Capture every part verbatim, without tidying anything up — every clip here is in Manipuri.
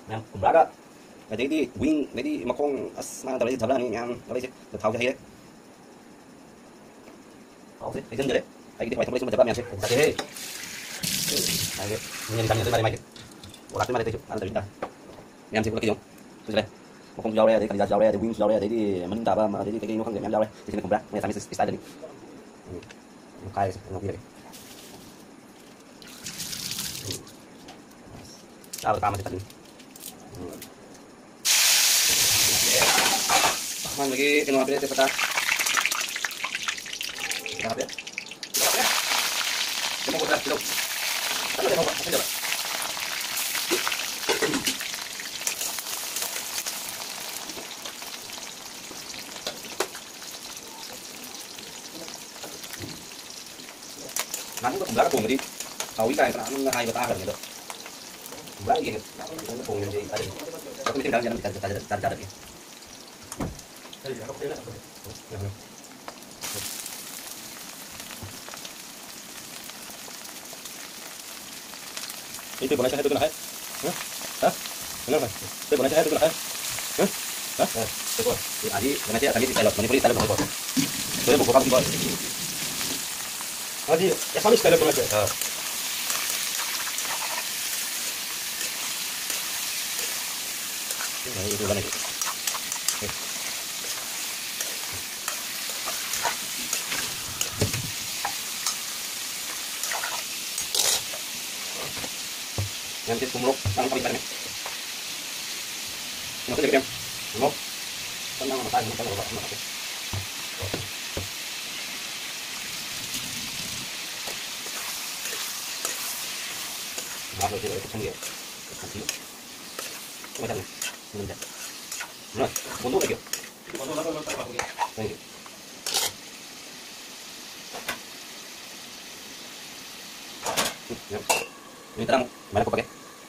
ꯃꯌꯥꯝ ꯀꯨꯝꯕ꯭ꯔꯥꯒ ꯑꯗꯩꯗꯤ ꯋꯤꯡ, ꯑꯗꯩꯗꯤ ꯃꯈꯣꯡ, ꯑꯁ, ꯃꯥꯅ ꯇꯧꯔꯛꯏꯁꯦ ꯙꯕ꯭ꯂꯥꯅꯤ ꯃꯌꯥꯝ ꯇꯧꯔꯛꯏꯁꯦ꯫ ꯑꯗꯣ ꯊꯥꯎꯁꯦ ꯍꯩꯔꯦ꯫ ꯊꯥꯎꯁꯦ ꯍꯩꯖꯤꯟꯖꯔꯦ꯫ ꯑꯩꯒꯤꯗꯤ ꯍꯋꯥꯏ ꯊꯣꯡꯕ ꯂꯩꯁꯤꯟꯕ ꯙꯕ꯭ꯂꯥ ꯃꯌꯥꯝꯁꯦ ꯆꯥꯁꯦꯍꯦ꯫ ꯃꯥꯒꯤ ꯃꯤꯅꯤꯠ ꯅꯤꯄꯥꯟ ꯌꯥꯡꯖꯩ ꯃꯥꯜꯂꯦ ꯃꯥꯒꯤ꯫ ꯑꯣ, ꯂꯥꯛꯇꯣꯏ ꯃꯥꯜꯂꯦ ꯑꯇꯩꯁꯨ꯫ ꯃꯥꯅ ꯇꯧꯔꯤꯁꯤꯅ ꯃꯌꯥꯝꯁꯦ ꯄꯨꯂꯞ ꯌꯦꯡꯉꯨ꯫ ꯁꯤꯁꯨ ꯂꯩ꯫ ꯃꯈꯣꯡꯁꯨ ꯌꯥꯎꯔꯦ, ꯑꯗꯩ ꯀꯂꯤꯖꯥꯁꯨ ꯌꯥꯎꯔꯦ, ꯑꯗꯩ ꯋꯤꯡꯁꯨ ꯌꯥꯎꯔꯦ, ꯑꯗꯩꯗꯤ ꯃꯅꯤꯡ ꯇꯥꯕ ꯑꯃ, ꯑꯗꯩꯗꯤ ꯀꯩ ꯀꯩꯅꯣ ꯈꯪꯗꯦ ꯃꯌꯥꯝ ꯌꯥꯎꯔꯦ꯫ ꯁꯤꯁꯤꯅ ꯀꯨꯝꯕ꯭ꯔꯥ? ꯃꯣꯏ ꯑꯁꯥꯃꯤꯁ ꯏꯁꯇꯥꯏꯜꯗꯅꯤ꯫ ꯎꯝ꯫ ꯅꯣꯛꯈꯥꯏꯔꯁꯦ, ꯅꯣꯛꯄꯤꯔꯒꯦ꯫ ꯆꯥꯕ ꯀꯥꯝꯕꯁꯦ ꯐꯖꯅꯤ꯫ ꯑꯍꯥꯟꯕꯒꯤ ꯀꯩꯅꯣ ꯍꯥꯞꯄꯦ, ꯇꯦꯖꯄꯇꯥ꯫ ꯁꯤꯗ ꯍꯥꯞꯄꯦ꯫ ꯁꯤꯗ ꯍꯥꯞꯄꯦ꯫ ꯇꯤꯜꯍꯧ ꯍꯥꯞꯄꯦ, ꯇꯤꯜꯍꯧ꯫ ꯀꯟꯅ ꯇꯤꯜꯍꯧ ꯍꯥꯞꯆꯤꯟꯗꯕ꯫ ꯉꯥꯅꯨꯒ ꯀꯨꯝꯕ꯭ꯔꯥꯒ ꯊꯣꯡꯕꯗꯤ ꯍꯥꯎꯏ ꯀꯥꯏꯅ ꯀꯅꯥꯝꯅ ꯍꯥꯏꯕ ꯇꯥꯈ꯭ꯔꯕꯅꯦ ꯑꯗꯣ꯫ ꯀꯨꯝꯕ꯭ꯔꯥꯒ ꯌꯦꯡꯉꯦ꯫ ꯉꯥꯅꯨꯒ ꯊꯣꯡꯕꯗꯤ ꯑꯩ ꯆꯥꯖꯅꯤꯡꯉꯤ꯫ ꯑꯩꯈꯣꯏ ꯃꯩꯇꯩ ꯃꯆꯥꯅ ꯌꯥꯝ ꯆꯥ-, ꯆꯥ-, ꯆꯥ-, ꯆꯥꯗꯕꯅꯤ꯫ ꯑꯩ ꯇꯦꯕꯜ ꯂꯩꯁꯦ ꯍꯥꯏꯗꯣꯛꯀꯅꯨ ꯍꯥꯏ꯫ ꯍꯥ? ꯍꯥ? ꯀꯩꯅꯣ ꯍꯥꯏ꯫ ꯇꯦꯕꯜ ꯂꯩꯁꯦ ꯍꯥꯏꯗꯣꯛꯀꯅꯨ ꯍꯥꯏ꯫ ꯍꯥ? ꯍꯥ? ꯑꯦ, ꯇꯦꯕꯜ꯫ ꯑꯦ, ꯑꯗꯤ ꯀꯩꯅꯣꯁꯦ ꯑꯁꯥꯃꯤꯁ ꯏꯁꯇꯥꯏꯜ, ꯃꯅꯤꯄꯨꯔꯤ ꯏꯁꯇꯥꯏꯜ ꯇꯧꯕꯀꯣ꯫ ꯁꯣꯏꯗꯅ ꯃꯨꯛ ꯀꯥꯞꯄꯨꯀꯣ꯫ ꯑꯗꯤ ꯑꯁꯥꯃꯤꯁ ꯏꯁꯇꯥꯏꯜ ꯇꯧꯕ ꯅꯠꯇꯦ꯫ ꯑꯥ꯫ ꯑꯩ ꯏꯔꯨꯖꯅꯤ꯫ ꯌꯥꯝ ꯊꯤꯅ ꯊꯨꯝ ꯃꯣꯔꯣꯛ ꯆꯥꯡ ꯐꯪꯉꯤ ꯐꯖꯅ꯫ ꯀꯩꯅꯣ ꯇꯧꯖꯔꯒꯦ꯫ ꯊꯨꯝ ꯃꯣꯔꯣꯛ ꯆꯥꯡ ꯃꯇꯥꯏ ꯑꯃ ꯆꯪꯅꯕ ꯑꯃ ꯍꯥꯞꯀꯦ꯫ ꯉꯥꯗꯣ ꯁꯤ ꯂꯣꯏ ꯀꯨꯞꯁꯟꯒꯦ꯫ ꯀꯨꯞꯁꯟꯒꯦ꯫ ꯀꯃꯥꯏ ꯇꯧꯅꯤ? ꯃꯅꯨꯡꯗ꯫ ꯅꯣꯏ, ꯀꯣꯟꯊꯣꯛ ꯂꯩꯒꯦ꯫ ꯃꯤꯅꯤꯠ ꯇꯔꯥꯃꯨꯛ ꯑꯗꯨꯃꯥꯏꯅ ꯀꯨꯞꯄꯒꯦ꯫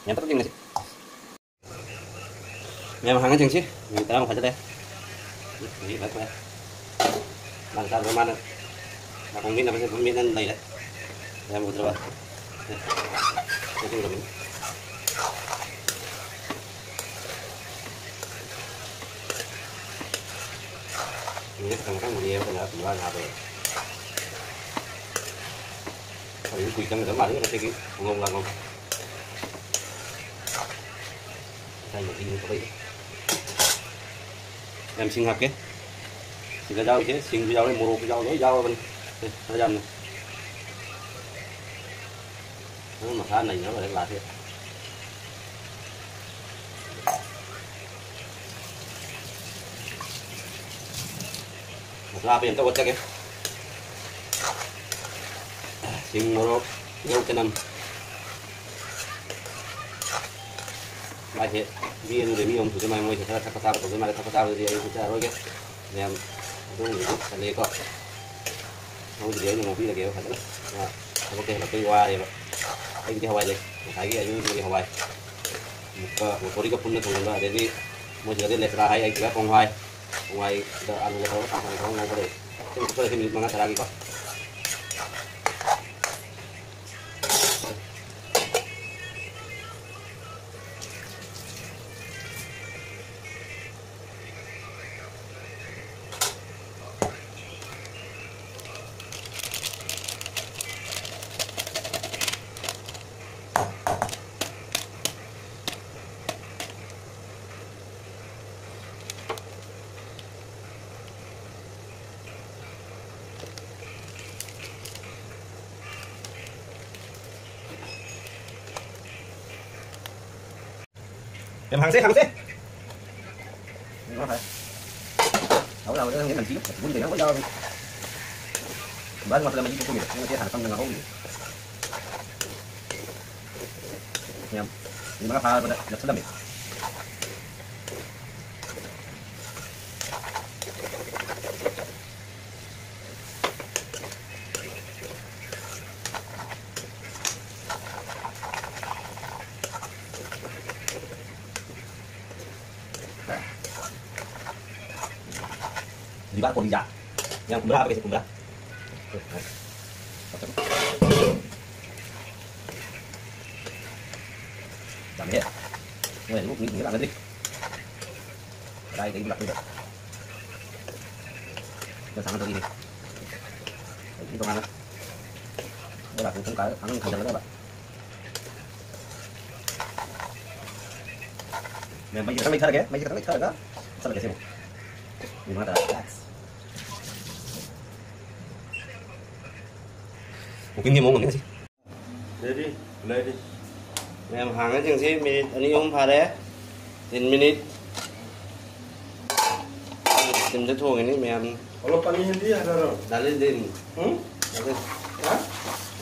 ꯌꯥꯝ ꯇꯞꯅ ꯌꯦꯡꯉꯁꯤ꯫ ꯃꯌꯥꯝ ꯍꯥꯡꯉ ꯌꯦꯡꯁꯤ꯫ ꯃꯤꯅꯤꯠ ꯇꯔꯥꯃꯨꯛ ꯐꯥꯖꯤꯜꯂꯛꯑꯦ꯫ ꯃꯤ ꯂꯣꯏ ꯊꯣꯛꯑꯦ꯫ ꯃꯥꯅ ꯆꯥꯗꯕ ꯃꯥꯅ ꯅꯥꯀꯣꯡ ꯃꯦꯠꯅꯕꯁꯦ ꯑꯗꯨꯝ ꯃꯦꯠꯅ ꯂꯩꯔꯦ꯫ ꯃꯌꯥꯝ ꯎꯗ꯭ꯔꯕ? ꯃꯦꯠꯁꯤꯟꯈ꯭ꯔꯕꯅꯤ꯫ ꯃꯤꯅꯤꯠ ꯈꯛꯇꯪ ꯈꯛꯇꯪ ꯃꯨꯜꯂꯤꯑꯕ ꯀꯩꯅꯣ ꯄꯨꯡꯒꯥꯟ ꯍꯥꯞꯄꯦ꯫ ꯍꯧꯖꯤꯛ ꯀꯨꯏ ꯆꯪꯒꯗꯕ ꯃꯥꯜꯂꯤ ꯉꯁꯤꯒꯤ ꯈꯣꯡꯒꯣꯡ ꯂꯥꯡꯒꯣꯡ꯫ ꯉꯁꯥꯏ ꯃꯍꯤꯅ ꯊꯣꯛꯂꯛꯏ꯫ ꯌꯥꯝ ꯁꯤꯡ ꯍꯥꯞꯀꯦ꯫ ꯁꯤꯗ ꯌꯥꯎꯔꯤꯁꯦ ꯁꯤꯡꯁꯨ ꯌꯥꯎꯔꯦ, ꯃꯣꯔꯣꯛꯁꯨ ꯌꯥꯎꯔꯦ, ꯂꯣꯏ ꯌꯥꯎꯔꯕꯅꯤ꯫ ꯑꯦ, ꯈꯔ ꯌꯥꯝꯅ꯫ ꯑꯗꯨꯝ ꯃꯁꯥ ꯅꯩꯅꯕ ꯂꯩ ꯂꯥꯛꯀꯦ꯫ ꯃꯁꯂꯥ ꯍꯥꯞꯄ ꯑꯝꯇ ꯑꯣꯠꯆꯒꯦ꯫ ꯁꯤꯡ, ꯃꯣꯔꯣꯛ, ꯇꯤꯜꯍꯧ, ꯆꯅꯝ꯫ ꯃꯥꯏꯁꯦ ꯃꯤ ꯑꯅꯤꯗ ꯃꯤ ꯑꯍꯨꯝ ꯁꯨꯗꯣꯏ ꯃꯥꯜꯂꯦ, ꯃꯣꯏꯁꯦ ꯈꯔ ꯊꯛꯄ ꯆꯥꯕ ꯇꯧꯗꯣꯏ ꯃꯥꯜꯂꯦ꯫ ꯊꯛꯄ ꯆꯥꯕꯗꯨꯗꯤ ꯑꯩ ꯆꯥꯔꯣꯏꯒꯦ꯫ ꯃꯌꯥꯝ ꯑꯗꯨꯒꯨꯝꯕꯗꯤ ꯇꯜꯂꯦꯀꯣ꯫ ꯃꯣꯏꯒꯤꯗꯤ ꯑꯩꯅ ꯉꯧꯕꯤꯔꯒꯦꯕ ꯐꯖꯅ꯫ ꯃꯥ ꯊꯕꯛꯇ ꯍꯜꯂꯛꯄꯩ ꯋꯥꯔꯦꯕ꯫ ꯑꯩꯒꯤꯗꯤ ꯍꯋꯥꯏ ꯂꯩ꯫ ꯉꯁꯥꯏꯒꯤ ꯑꯌꯨꯛꯀꯤ ꯍꯋꯥꯏ꯫ ꯑꯃꯨꯛꯀ ꯃꯣꯇꯣꯔꯤꯒ ꯄꯨꯟꯅ ꯊꯣꯡꯖꯤꯟꯕ꯫ ꯑꯗꯒꯤ ꯃꯣꯏ ꯁꯤꯗꯗꯤ ꯂꯦꯁꯔꯥ ꯍꯥꯏ, ꯑꯩ ꯁꯤꯗ ꯄꯣꯡ ꯍꯋꯥꯏ꯫ ꯄꯣꯡ ꯍꯋꯥꯏꯗ ꯑꯂꯨꯒ ꯇꯧꯔꯒ ꯀꯥꯡꯁꯣꯏ ꯇꯧꯔꯒ ꯉꯧꯕ ꯂꯩ꯫ ꯁꯤ ꯐꯨꯠꯄꯗ ꯁꯤ ꯃꯤꯅꯤꯠ ꯃꯉꯥ ꯇꯔꯥꯒꯤꯀꯣ꯫ ꯌꯥꯝ ꯍꯥꯡꯁꯦ, ꯍꯥꯡꯁꯦ꯫ ꯍꯥꯎ, ꯍꯥꯎ, ꯅꯪ ꯅꯪ ꯊꯤꯂꯨ, ꯊꯤꯂꯨ, ꯅꯪ ꯌꯥꯎꯔꯕꯅꯤ꯫ ꯕꯥꯁ ꯃꯁꯂꯥ ꯃꯍꯤ ꯊꯣꯛꯄꯅꯤꯗ, ꯅꯪ ꯃꯆꯦ ꯍꯥꯟꯅ ꯀꯪꯅ ꯉꯧꯍꯧꯔꯤ꯫ ꯌꯥꯝ, ꯃꯤꯅꯤꯠ ꯃꯉꯥ ꯐꯥꯕꯗ ꯅꯛꯁꯜꯂꯝꯃꯦ꯫ ꯕꯤꯕꯥꯔ ꯀꯣꯂꯤꯖꯥ꯫ ꯌꯥꯝ ꯀꯨꯝꯕ꯭ꯔꯥ ꯍꯥꯞꯄꯒꯦꯁꯦ, ꯀꯨꯝꯕ꯭ꯔꯥ꯫ ꯌꯥꯝꯃꯦꯍꯦ꯫ ꯃꯣꯏ ꯑꯗꯨꯝ ꯃꯤ ꯊꯤꯡꯕ ꯂꯥꯛꯅꯗ꯭ꯔꯤ꯫ ꯀꯗꯥꯏꯗꯒꯤ ꯂꯥꯛꯇꯣꯏꯕ? ꯃꯣꯏ ꯁꯥꯟꯅꯗꯧꯔꯤꯅꯤ꯫ ꯑꯩ ꯇꯣꯉꯥꯟꯅ꯫ ꯃꯣꯏ ꯂꯥꯛꯄ ꯄꯨꯡ ꯀꯌꯥ ꯑꯉꯥꯡ ꯊꯥꯡꯖꯜꯂꯒꯕ? ꯃꯩꯁꯦ ꯈꯤꯇꯪ ꯂꯩꯊꯔꯒꯦ, ꯃꯩꯁꯦ ꯈꯤꯇꯪ ꯂꯩꯊꯔꯒ ꯆꯠꯂꯒꯦ ꯁꯤꯕꯨ꯫ ꯃꯤꯅꯤꯠ ꯃꯉꯥ ꯇꯔꯥ꯫ ꯔꯤꯂꯦꯛꯁ꯫ ꯀꯨꯀꯤꯡꯒꯤ ꯃꯑꯣꯡ ꯑꯃꯅꯤ ꯉꯁꯤ꯫ ꯂꯩꯔꯤ, ꯂꯩꯔꯤ꯫ ꯃꯌꯥꯝ ꯍꯥꯡꯉ ꯌꯦꯡꯁꯤ, ꯃꯤꯅꯤꯠ ꯑꯅꯤ ꯑꯍꯨꯝ ꯐꯥꯔꯦ꯫ ꯇꯤꯟ ꯃꯤꯅꯤꯠ꯫ ꯇꯤꯟꯗ ꯊꯣꯡꯉꯤꯅꯤ ꯃꯌꯥꯝ꯫ ꯑꯣꯂꯣ ꯄꯥꯅꯤ ꯍꯤꯟꯗꯤ ꯍꯥꯏꯔꯣ? ꯗꯥꯂꯤ ꯗꯤꯟ꯫ ꯍꯨꯝ? ꯗꯥꯂꯤ꯫ ꯍꯥ?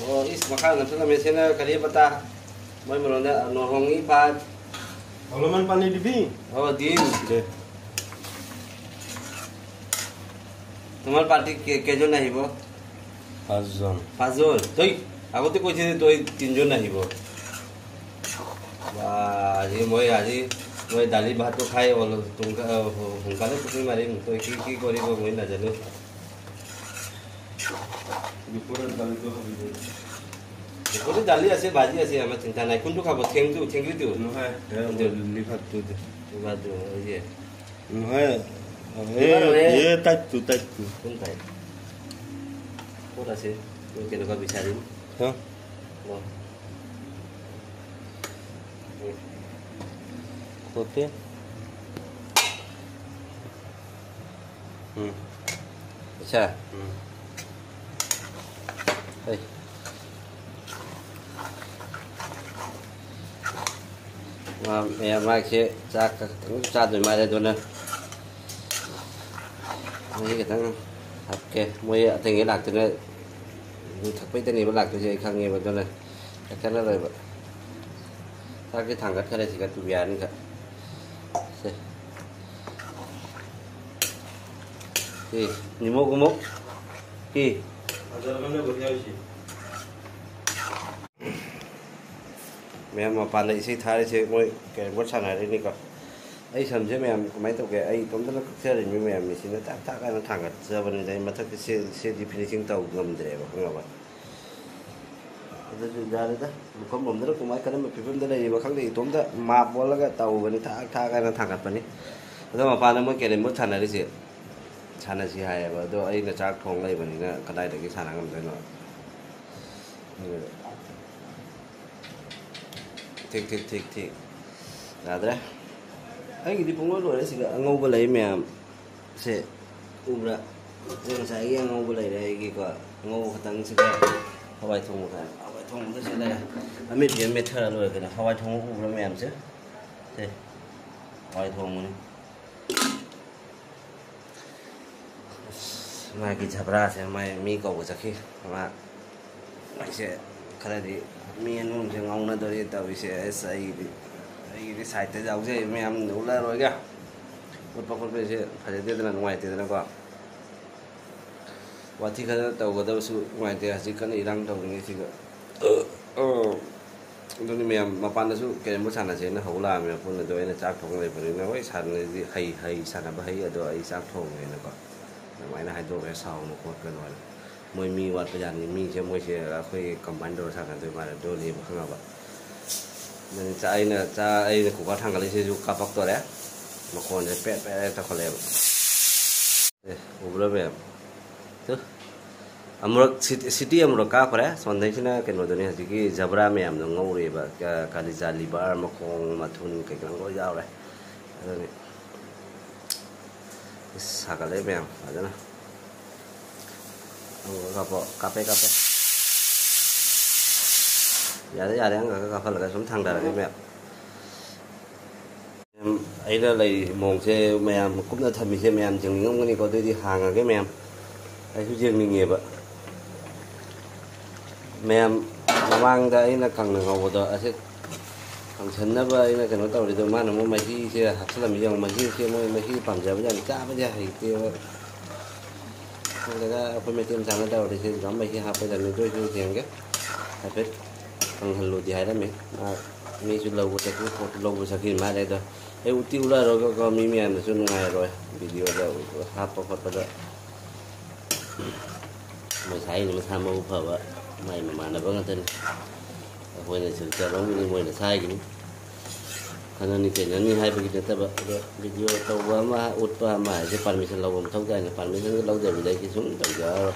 ꯑꯣ, ꯏꯁ, ꯃꯈꯥ ꯅꯠꯇꯅ ꯃꯦꯁꯦꯅ ꯀꯔꯤ ꯄꯇꯥ? ꯃꯣꯏ ꯃꯔꯣꯟꯗ ꯅꯣꯡꯍꯣꯡꯉꯤ ꯄꯥꯠ꯫ ꯑꯣꯂꯣ ꯃꯟ ꯄꯥꯅꯤ ꯗꯤꯕꯤ? ꯑꯣ, ꯗꯤꯟ꯫ ꯗꯦ꯫ তোমাৰ পাৰ্টি কে-, কেইজন আহিব? পাঁচজন। পাঁচজন? তই আগতে কৈছে যে তই তিনিজন আহিব। বা, আজি মই, আজি মই দালি ভাতটো খাই অলপ সোনকা-, সোনকালে টোপনি মাৰিম। তই কি কি কৰিব মই নাজানো। দুপৰীয়া দালিটো খাবি দে। দুপৰীয়া দালি আছে, ভাজি আছে, আমাৰ চিন্তা নাই। কোনটো খাব? ঠেংটো, ঠেংৰিটো? নহয়, এ, কোনটো? লিভাৰটো দে। লিভাৰটো, হয় যে। নহয়, এই, লিভাৰ হয়। এই টাইপটো, টাইপটো। কোন টাইপ? ক'ত আছে? মই কেনেকুৱা বিচাৰিম? হা? ল। ক'তে? হুম। আচ্ছা। হুম। এই। ꯃꯥ, ꯃꯌꯥꯝ ꯃꯥꯒꯤꯁꯦ ꯆꯥꯛ ꯈꯛꯇꯪ ꯆꯥꯗꯣꯏ ꯃꯥꯜꯂꯦ, ꯑꯗꯨꯅ ꯃꯍꯤ ꯈꯤꯇꯪ ꯍꯥꯞꯀꯦ꯫ ꯃꯣꯏ ꯑꯇꯩꯉꯩ ꯂꯥꯛꯇꯣꯏꯅ ꯌꯨ ꯊꯛꯄꯩꯗꯅꯦꯕ ꯂꯥꯛꯇꯣꯏꯁꯦ, ꯑꯩ ꯈꯪꯉꯦꯕ, ꯑꯗꯨꯅ ꯆꯥꯛ ꯆꯥꯅꯔꯣꯏꯕ꯫ ꯆꯥꯛꯁꯦ ꯊꯥꯡꯒꯠꯈ꯭ꯔꯦ ꯁꯤꯒ ꯇꯨꯕꯤꯌꯥꯅꯤꯒ꯫ ꯁꯦ꯫ ꯁꯤ, ꯅꯤꯃꯣꯛ ꯑꯃꯨꯛ꯫ ꯁꯤ꯫ ꯃꯌꯥꯝ ꯃꯄꯥꯟꯗ ꯏꯁꯩ ꯊꯥꯔꯤꯁꯦ ꯃꯣꯏ ꯀꯦꯔꯝ ꯕꯣꯔꯗ ꯁꯥꯟꯅꯔꯤꯅꯤꯀꯣ꯫ ꯑꯩ ꯁꯝꯁꯦ ꯃꯌꯥꯝ ꯀꯃꯥꯏꯅ ꯇꯧꯒꯦ? ꯑꯩ ꯏꯇꯣꯝꯇꯅ ꯀꯛꯆꯔꯤꯕ ꯃꯌꯥꯝ, ꯃꯦꯆꯤꯟꯅ ꯇꯥꯛ ꯇꯥꯛ ꯍꯥꯏꯅ ꯊꯥꯡꯒꯠꯆꯕꯅꯤꯗ꯫ ꯑꯩ ꯃꯊꯛꯇ ꯁꯦ-, ꯁꯦꯗꯤ ꯐꯤꯅꯤꯁꯤꯡ ꯇꯧ ꯉꯝꯗ꯭ꯔꯦꯕ, ꯈꯪꯉꯕ? ꯑꯗꯨꯁꯨ ꯌꯥꯔꯦꯗ, ꯂꯨꯈꯝ ꯂꯣꯝꯗꯅ ꯀꯃꯥꯏ ꯀꯔꯝꯕ ꯐꯤꯕꯝꯗ ꯂꯩꯔꯤꯕ ꯈꯪꯗꯦ, ꯏꯇꯣꯝꯇ ꯃꯥꯞ ꯑꯣꯜꯂꯒ ꯇꯧꯕꯅꯤ, ꯊꯥꯛ ꯊꯥꯛ ꯍꯥꯏꯅ ꯊꯥꯡꯒꯠꯄꯅꯤ꯫ ꯑꯗꯣ ꯃꯄꯥꯟꯗ ꯃꯣꯏ ꯀꯦꯔꯦꯝ ꯕꯣꯔꯗ ꯁꯥꯟꯅꯔꯤꯁꯦ, ꯁꯥꯟꯅꯁꯤ ꯍꯥꯏꯌꯦꯕ, ꯑꯗꯣ ꯑꯩꯅ ꯆꯥꯛ ꯊꯣꯡ ꯂꯩꯕꯅꯤꯅ ꯀꯗꯥꯏꯗꯒꯤ ꯁꯥꯟꯅ ꯉꯝꯗꯣꯏꯅꯣ? ꯊꯤꯛ ꯊꯤꯛ ꯊꯤꯛ ꯊꯤꯛ꯫ ꯌꯥꯗ꯭ꯔꯦ꯫ ꯑꯩꯒꯤꯗꯤ ꯄꯨꯡꯂꯣꯏ ꯂꯣꯏꯔꯦ꯫ ꯁꯤꯗ ꯑꯉꯧꯕ ꯂꯩ ꯃꯌꯥꯝ ꯁꯦ ꯎꯕ꯭ꯔꯥ? ꯁꯦ ꯉꯁꯥꯏꯒꯤ ꯑꯉꯧꯕ ꯂꯩꯔꯦ ꯑꯩꯒꯤꯀꯣ꯫ ꯑꯉꯧꯕ ꯈꯛꯇꯪꯁꯤꯒ ꯍꯋꯥꯏ ꯊꯣꯡꯕ ꯈꯔ꯫ ꯍꯋꯥꯏ ꯊꯣꯡꯕꯗ ꯁꯤ ꯂꯩꯔꯦ꯫ ꯑꯃꯦꯠꯄꯤ ꯑꯃ ꯃꯦꯠꯊꯔ ꯂꯣꯏꯔꯦ ꯀꯩꯅꯣ꯫ ꯍꯋꯥꯏ ꯊꯣꯡꯕ ꯎꯕ꯭ꯔꯥ ꯃꯌꯥꯝꯁꯦ? ꯁꯦ ꯍꯋꯥꯏ ꯊꯣꯡꯕꯅꯤ꯫ ꯑꯁ, ꯃꯥꯒꯤ ꯖꯕ꯭ꯔꯥꯁꯦ ꯃꯥꯏ ꯃꯤ ꯀꯧꯕ ꯆꯠꯈꯤ꯫ ꯃꯥ, ꯑꯩꯁꯦ ꯈꯔꯗꯤ ꯃꯤ ꯑꯅꯤꯁꯦ ꯉꯥꯎꯅꯗꯣꯔꯤ ꯇꯧꯔꯤꯁꯦ꯫ ꯑꯁ, ꯑꯩꯒꯤꯗꯤ, ꯑꯩꯒꯤꯗꯤ ꯁꯥꯏꯠꯇ ꯌꯥꯎꯖꯩ ꯃꯌꯥꯝ ꯎꯠꯂꯔꯣꯏꯒꯦ꯫ ꯎꯠꯄ ꯈꯣꯠꯄꯁꯦ ꯐꯖꯗꯦꯗꯅ, ꯅꯨꯡꯉꯥꯏꯇꯦꯗꯅꯀꯣ꯫ ꯋꯥꯊꯤ ꯈꯔ ꯇꯧꯒꯗꯕꯁꯨ ꯅꯨꯡꯉꯥꯏꯇꯦ ꯍꯧꯖꯤꯛ ꯀꯟꯅ ꯏꯔꯥꯡ ꯇꯧꯔꯤꯉꯩꯁꯤꯒ꯫ ꯑꯗꯨꯅꯤ ꯃꯌꯥꯝ ꯃꯄꯥꯟꯗꯁꯨ ꯀꯦꯔꯦꯝ ꯕꯣꯔꯗ ꯁꯥꯟꯅꯁꯦꯅ ꯍꯧ ꯂꯥꯛꯑꯝꯃꯦ ꯄꯨꯟꯅ, ꯑꯗꯣ ꯑꯩꯅ ꯆꯥꯛ ꯊꯣꯡ ꯂꯩꯕꯅꯤꯅ, ꯍꯣꯏ ꯁꯥꯟꯅꯗꯤ ꯍꯩ, ꯍꯩ ꯁꯥꯟꯅꯕ ꯍꯩ, ꯑꯗꯣ ꯑꯩ ꯆꯥꯛ ꯊꯣꯡꯉꯦꯅꯀꯣ ꯑꯗꯨꯃꯥꯏꯅ ꯍꯥꯏꯗꯣꯛꯈ꯭ꯔꯦ, ꯁꯥꯎꯅꯨ ꯈꯣꯠꯀꯅꯨ ꯍꯥꯏꯅ꯫ ꯃꯣꯏ ꯃꯤ ꯋꯥꯠꯄ ꯖꯥꯠꯅꯤ, ꯃꯤꯁꯦ ꯃꯣꯏꯁꯦ ꯑꯩꯈꯣꯏ ꯀꯝꯕꯥꯏꯟ ꯇꯧꯔ ꯁꯥꯟꯅꯗꯣꯏ ꯃꯥꯜꯂꯦ, ꯑꯗꯨꯅꯦꯕ ꯈꯪꯉꯕ꯫ ꯑꯗꯨꯅꯤ ꯆꯥꯛ ꯑꯩꯅ, ꯆꯥꯛ ꯑꯩꯅ ꯀꯨꯀꯔ ꯊꯥꯡꯒꯠꯂꯤꯁꯤꯁꯨ ꯀꯥꯞꯄꯛꯇꯣꯔꯦ, ꯃꯈꯣꯟꯁꯦ ꯄꯦꯠ ꯄꯦꯠ ꯇꯧꯈꯠꯂꯛꯑꯦꯕ꯫ ꯑꯦ, ꯎꯕ꯭ꯔꯥ ꯃꯌꯥꯝ? ꯇꯨ꯫ ꯑꯃꯨꯔꯛ ꯁꯤꯇꯤ, ꯁꯤꯇꯤ ꯑꯃꯨꯔꯛ ꯀꯥꯞꯈ꯭ꯔꯦ꯫ ꯁꯣꯝꯗꯩꯁꯤꯅ ꯀꯩꯅꯣꯗꯨꯅꯤ, ꯍꯧꯖꯤꯛꯀꯤ ꯖꯕ꯭ꯔꯥ ꯃꯌꯥꯝꯗꯣ ꯉꯧꯔꯤꯕ꯫ ꯀ-, ꯀꯥꯂꯤꯖꯥ ꯂꯤꯚꯔ, ꯃꯈꯣꯡ, ꯃꯊꯨꯟ ꯀꯩꯀꯥ ꯂꯣꯏ ꯌꯥꯎꯔꯦ꯫ ꯑꯗꯨꯅꯤ꯫ ꯏꯁ, ꯁꯥꯒꯠꯂꯦ ꯃꯌꯥꯝ ꯐꯖꯅ꯫ ꯑꯃꯨꯛꯀ ꯀꯥꯞꯄꯣ꯫ ꯀꯥꯞꯄꯦ, ꯀꯥꯞꯄꯦ꯫ ꯌꯥꯔꯦ, ꯌꯥꯔꯦ, ꯑꯃꯨꯛꯀ ꯀꯥꯞꯍꯜꯂꯒ ꯁꯨꯝ ꯊꯥꯡꯗꯔꯒꯦ ꯃꯌꯥꯝ꯫ ꯑꯩꯅ ꯂꯩꯔꯤ ꯃꯑꯣꯡꯁꯦ ꯃꯌꯥꯝ ꯀꯨꯞꯅ ꯊꯝꯃꯤꯁꯦ ꯃꯌꯥꯝ ꯌꯦꯡꯅꯤꯡꯉꯝꯒꯅꯤꯀꯣ, ꯑꯗꯨꯏꯗꯤ ꯍꯥꯡꯉꯒꯦ ꯃꯌꯥꯝ꯫ ꯑꯩꯁꯨ ꯌꯦꯡꯅꯤꯡꯉꯦꯕ꯫ ꯃꯌꯥꯝ ꯃꯃꯥꯡꯗ ꯑꯩꯅ ꯀꯪꯅ ꯉꯧꯕꯗꯣ ꯑꯁꯤ ꯀꯪꯁꯟꯅꯕ ꯑꯩꯅ ꯀꯩꯅꯣ ꯇꯧꯔꯤꯗꯣ, ꯃꯥꯅ ꯑꯃꯨꯛ ꯃꯍꯤꯁꯦ ꯍꯥꯞꯆꯤꯜꯂꯝꯃꯤ꯫ ꯌꯦꯡꯉꯣ, ꯃꯍꯤꯁꯦ ꯃꯣꯏ ꯃꯍꯤ ꯄꯥꯝꯖꯕ ꯌꯥꯝ ꯆꯥꯕꯗꯤ ꯍꯩꯇꯦꯕ꯫ ꯈꯪꯗꯦꯗ, ꯑꯩꯈꯣꯏ ꯃꯩꯇꯩ ꯃꯆꯥꯅ ꯇꯧꯔꯤꯁꯦ ꯑꯗꯨꯝ ꯃꯍꯤ ꯍꯥꯞꯄꯗꯕꯅꯤ꯫ ꯑꯗꯨ ꯑꯣꯏꯁꯨ ꯌꯦꯡꯒꯦ, ꯍꯥꯏꯐꯦꯠ ꯀꯪꯍꯜꯂꯨꯗꯤ ꯍꯥꯏꯔꯝꯃꯤ꯫ ꯃꯥ ꯃꯤꯁꯨ ꯂꯧꯕ ꯆꯠꯈꯤ, ꯄꯣꯠꯁꯨ ꯂꯧꯕ ꯆꯠꯈꯤ ꯃꯥꯜꯂꯦ꯫ ꯑꯗꯣ ꯑꯩ ꯎꯇꯤ ꯎꯠꯂꯛꯑꯔꯣꯏꯒꯦꯀꯣ, ꯃꯤ ꯃꯌꯥꯝꯅꯁꯨ ꯅꯨꯡꯉꯥꯏꯔꯣꯏ ꯚꯤꯗꯤꯑꯣꯗ ꯍꯥꯞꯄ ꯈꯣꯠꯄꯗ꯫ ꯃꯣꯏ ꯁꯥꯏꯅ ꯃꯁꯥ ꯃꯎ ꯐꯕ, ꯃꯥꯏ ꯃꯃꯥꯟꯅꯕ ꯉꯥꯛꯇꯅꯤ꯫ ꯑꯩꯈꯣꯏꯅ ꯁꯤꯗ ꯆꯠꯂꯝꯒꯅꯤ, ꯃꯣꯏꯅ ꯁꯥꯏꯒꯤꯅꯤ꯫ ꯈꯪꯅꯅꯤ ꯆꯩꯅꯅꯤ ꯍꯥꯏꯕꯒꯤ ꯅꯠꯇꯕ, ꯑꯗꯣ ꯚꯤꯗꯤꯑꯣ ꯇꯧꯕ ꯑꯃ, ꯎꯠꯄ ꯑꯃ ꯍꯥꯏꯁꯦ ꯄꯥꯔꯃꯤꯁꯟ ꯂꯧꯕ ꯃꯊꯧ ꯇꯥꯏꯅ, ꯄꯥꯔꯃꯤꯁꯟꯒ ꯂꯧꯗꯕꯤꯗ ꯑꯩꯗꯤ ꯁꯨꯝ ꯇꯧꯖꯔꯔꯣꯏ꯫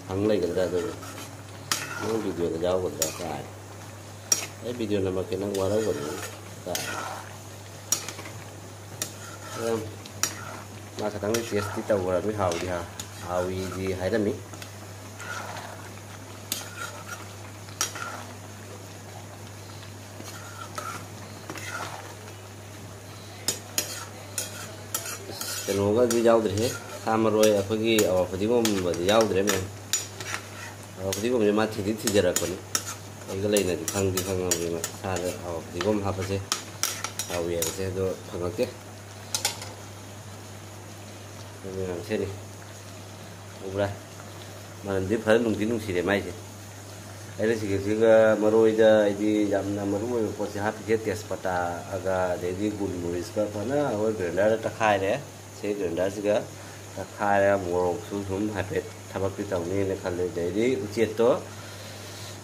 ꯍꯪ ꯂꯩꯒꯗ꯭ꯔꯥ ꯑꯗꯨꯒ? ꯅꯪ ꯚꯤꯗꯤꯑꯣꯗ ꯌꯥꯎꯒꯗ꯭ꯔꯥ ꯀꯥꯏ? ꯑꯩ ꯚꯤꯗꯤꯑꯣ ꯅꯝꯃꯛꯀꯦ, ꯅꯪ ꯋꯥꯔꯧꯒꯅꯨ ꯀꯥꯏ꯫ ꯑꯗꯨꯝ ꯃꯥ ꯈꯇꯪꯗꯤ ꯇꯦꯁꯇꯤ ꯇꯧꯈ꯭ꯔꯕꯅꯤ, ꯍꯥꯎꯗꯤ ꯍꯥ-, ꯍꯥꯎꯏꯗꯤ ꯍꯥꯏꯔꯝꯃꯤ꯫ ꯑꯁ, ꯀꯩꯅꯣꯒꯗꯤ ꯌꯥꯎꯗ꯭ꯔꯦꯍꯦ꯫ ꯁꯥ ꯃꯔꯣꯏ, ꯑꯩꯈꯣꯏꯒꯤ ꯑꯋꯥ ꯐꯗꯤꯒꯣꯝꯒꯗꯤ ꯌꯥꯎꯗ꯭ꯔꯦ ꯃꯌꯥꯝ꯫ ꯑꯋꯥ ꯐꯗꯤꯒꯣꯝꯁꯦ ꯃꯥ ꯊꯤꯗꯤ ꯊꯤꯖꯔꯛꯄꯅꯤ꯫ ꯑꯩꯒ ꯂꯩꯅꯗꯤ ꯈꯪꯗꯤ ꯈꯪꯉꯕꯅꯤ ꯃꯥ ꯁꯥꯗ ꯑꯋꯥ ꯐꯗꯤꯒꯣꯝ ꯍꯥꯞꯄꯁꯦ ꯍꯥꯎꯏ ꯍꯥꯏꯕꯁꯦ, ꯑꯗꯣ ꯐꯪꯉꯛꯇꯦ꯫ ꯑꯗꯨ ꯃꯌꯥꯝ ꯁꯦꯠꯂꯤ꯫ ꯎꯕ꯭ꯔꯥ? ꯃꯅꯝꯗꯤ ꯐꯖꯅ ꯅꯨꯡꯗꯤ ꯅꯨꯡꯁꯤꯔꯦ ꯃꯥꯏꯁꯦ꯫ ꯑꯩꯅ ꯁꯤꯒꯤꯁꯤꯒ ꯃꯔꯣꯏꯗ ꯑꯩꯗꯤ ꯌꯥꯝꯅ ꯃꯔꯨ ꯑꯣꯏꯕ ꯄꯣꯠꯁꯦ ꯍꯥꯞꯄꯤꯁꯦ, ꯇꯦꯖꯄꯇꯥꯒ ꯑꯗꯩꯗꯤ ꯒꯨꯜꯃꯨꯔꯤꯁꯀ ꯐꯖꯅ ꯑꯩꯈꯣꯏ ꯒ꯭ꯔꯦꯟꯗꯔꯗ ꯇꯛꯈꯥꯏꯔꯦ꯫ ꯁꯤ ꯒ꯭ꯔꯦꯟꯗꯔꯁꯤꯒ ꯇꯛꯈꯥꯏꯔꯒ ꯃꯣꯔꯣꯛꯁꯨ ꯁꯨꯝ ꯍꯥꯏꯐꯦꯠ ꯊꯕꯛꯇꯤ ꯇꯧꯅꯤꯅ ꯈꯜꯂꯦ꯫ ꯑꯗꯩꯗꯤ ꯎꯆꯦꯠꯇꯣ,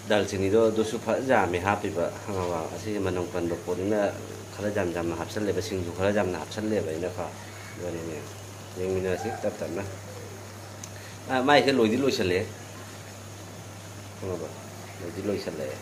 ꯗꯥꯜꯆꯤꯅꯤꯗꯣ ꯑꯗꯨꯁꯨ ꯐꯖ ꯌꯥꯝꯃꯦ ꯍꯥꯞꯄꯤꯕ꯫ ꯈꯪꯉꯕ? ꯑꯁꯤꯁꯦ ꯃꯅꯝ ꯀꯟꯕ ꯄꯣꯠꯅꯤꯅ ꯈꯔ ꯌꯥꯝ ꯌꯥꯝꯅ ꯍꯥꯞꯆꯜꯂꯦꯕ, ꯁꯤꯡꯁꯨ ꯈꯔ ꯌꯥꯝꯅ ꯍꯥꯞꯆꯜꯂꯦꯕ ꯑꯩꯅꯀꯣ꯫ ꯑꯗꯨꯅꯤꯅꯦ, ꯌꯦꯡꯃꯤꯟꯅꯔꯁꯤ ꯇꯞ ꯇꯞꯅ꯫ ꯑ, ꯃꯥꯏꯁꯦ ꯂꯣꯏꯗꯤ ꯂꯣꯏꯁꯜꯂꯛꯑꯦ꯫ ꯈꯪꯉꯕ? ꯂꯣꯏꯗꯤ ꯂꯣꯏꯁꯜꯂꯛꯑꯦ꯫